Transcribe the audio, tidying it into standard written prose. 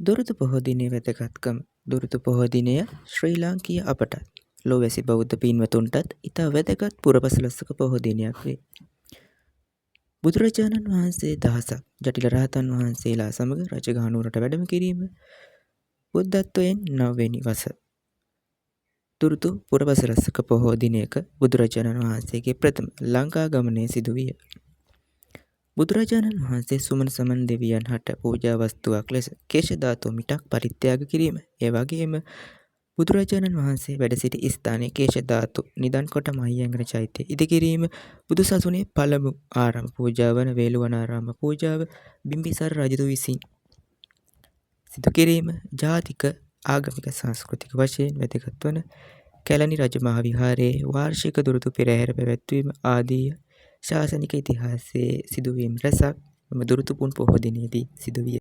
දුරුතු පොහෝ දිනයේ වැදගත්කම. දුරුතු පොහෝ දිනය ශ්‍රී ලාංකීය අපටත් ලෝවැසි බෞද්ධ පින්වතුන්ටත් ඉතා වැදගත් පුරපසළොස්වක පොහෝ දිනයක් වේ. බුදුරජාණන් වහන්සේ දහසක් ජටිල රහතන් වහන්සේලා සමග රජගහ නුවරට වැඩම කිරීම බුද්ධත්වයෙන් නවවෙනි වස දුරුතු පුරපසළොස්වක පොහෝ දිනයක බුදුරජාණන් වහන්සේගේ ප්‍රථම ලංකා ගමනය සිදු විය. බුදුරජාණන් වහන්සේ සුමන සමන් දෙවියන් හට පූජා වස්තුවක් ලෙස කේශ ධාතු මිටක් පරිත්‍යාග කිරීම. ඒ වගේම බුදුරජාණන් වහන්සේ වැඩ සිටි ස්ථානයේ කේශ ධාතු නිදන් කොට මහියංගන චෛත්‍යය ඉදිකිරීම, බුදු සසුනේ පළමු ආරාම පූජාව වන වේළුවනාරාම පූජාව බිම්බිසාර රජතු විසින් සිදු කිරීම, ජාතික ආගමික සංස්කෘතික වශයෙන් වැදගත් වන කැලණි රජ මහ විහාරයේ වාර්ෂික දුරුතු පෙරහැර පැවැත්වීම ආදී ශාසනික ඉතිහාසයේ සිදුවීම් රැසක් මෙම දුරුතු පුන් පොහෝ දිනයේදී සිදුවිය.